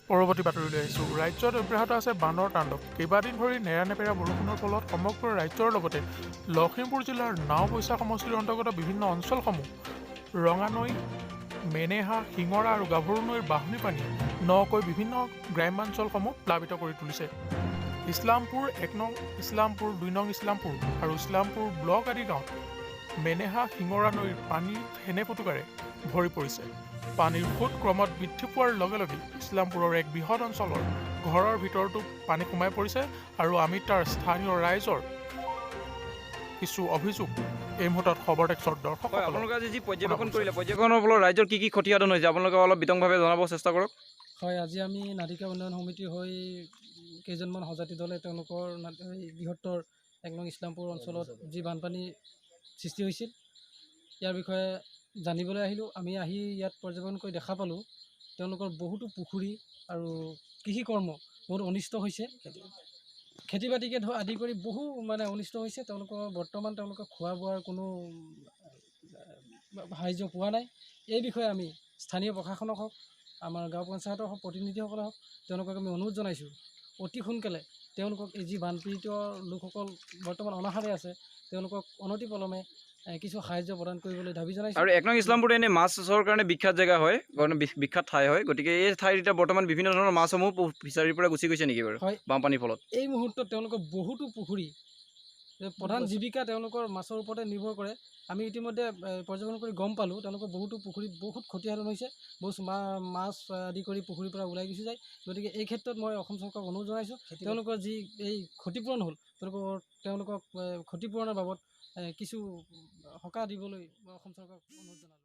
পৰৱৰ্তী বাতৰিলৈ আহিছোঁ। ৰাজ্যত অব্যাহত আছে বানৰ তাণ্ডৱ। কেইবাদিন ধৰি নেৰানেপেৰা বৰষুণৰ ফলত সমগ্ৰ ৰাজ্যৰ লগতে লখিমপুৰ জিলাৰ নাওবৈচা সমষ্টিৰ অন্তৰ্গত বিভিন্ন অঞ্চলসমূহ ৰঙানৈ, মেনেহা, শিঙৰা আৰু গাভৰু নৈৰ বাঢ়নী পানীয়ে নকৈ বিভিন্ন গ্ৰাম্যাঞ্চলসমূহ প্লাবিত কৰি তুলিছে। ইছলামপুৰ 1 নং ইছলামপুৰ, 2 নং ইছলামপুৰ আৰু ইছলামপুৰ ব্লক আদি গাঁৱত মেনেহা, শিঙৰা নৈৰ পানী ফেনে ফুটুকাৰে ভৰি পৰিছে। পানীৰ সোঁত ক্ৰমত বৃদ্ধি পোৱাৰ লগে লগে ইছলামপুৰৰ এক বৃহৎ অঞ্চলৰ ঘৰৰ ভিতৰতো পানী সোমাই পৰিছে আৰু আমি তাৰ স্থানীয় ৰাইজৰ কিছু অভিযোগ এই মুহূৰ্তত খবৰ ডেস্কৰ দৰ্শকসকলক। আপোনালোকে আজি যি পৰ্যবেক্ষণ কৰিলে, পৰ্যবেক্ষণৰ ফলত ৰাইজৰ কি কি ক্ষতিসাধন হৈছে আপোনালোকে অলপ বিতংভাৱে জনাব চেষ্টা কৰক। হয়, আজি আমি নাদিকা উন্নয়ন সমিতিৰ হৈ কেইজনমান সজাতি দলে তেওঁলোকৰ বৃহত্তৰ 1 নং ইছলামপুৰ অঞ্চলত যি বানপানী সৃষ্টি হৈছিল ইয়াৰ বিষয়ে জানিবলৈ আহিলোঁ। আমি আহি ইয়াত পৰ্যবেক্ষণ কৰি দেখা পালোঁ তেওঁলোকৰ বহুতো পুখুৰী আৰু কৃষিকৰ্ম বহুত অনিষ্ট হৈছে, খেতি বাতিকে আদি কৰি বহু মানে অনিষ্ট হৈছে। তেওঁলোকৰ বৰ্তমান তেওঁলোকৰ খোৱা বোৱাৰ কোনো সাহাৰ্য পোৱা নাই। এই বিষয়ে আমি স্থানীয় প্ৰশাসনক হওক, আমাৰ গাঁও পঞ্চায়তৰ হওক, প্ৰতিনিধিসকলে হওক, তেওঁলোকক আমি অনুৰোধ জনাইছোঁ অতি সোনকালে তেওঁলোকক এই যি বানপীড়িত লোকসকল বৰ্তমান অনাহাৰে আছে তেওঁলোকক অনতিপলমে কিছু সাহাৰ্য প্ৰদান কৰিবলৈ দাবী জনাইছোঁ। আৰু 1 নং ইছলামপুৰ এনে মাছৰ কাৰণে বিখ্যাত জেগা হয়, বিখ্যাত ঠাই হয়, গতিকে এই ঠাইত এতিয়া বৰ্তমান বিভিন্ন ধৰণৰ মাছসমূহ ফিচাৰীৰ পৰা গুচি গৈছে নেকি বাৰু হয়, বানপানীৰ ফলত? এই মুহূৰ্তত তেওঁলোকৰ বহুতো পুখুৰী, প্ৰধান জীৱিকা তেওঁলোকৰ মাছৰ ওপৰতে নিৰ্ভৰ কৰে। আমি ইতিমধ্যে পৰ্যবেক্ষণ কৰি গম পালোঁ তেওঁলোকৰ বহুতো পুখুৰীত বহুত ক্ষতিসাধন হৈছে, বহুত মাছ আদি কৰি পুখুৰীৰ পৰা ওলাই গুচি যায়। গতিকে এই ক্ষেত্ৰত মই অসম চৰকাৰক অনুৰোধ জনাইছোঁ তেওঁলোকৰ যি এই ক্ষতিপূৰণ হ'ল তেওঁলোকক ক্ষতিপূৰণৰ বাবদ কিছু সকাহ দিবলৈ মই অসম চৰকাৰক অনুৰোধ জনালোঁ।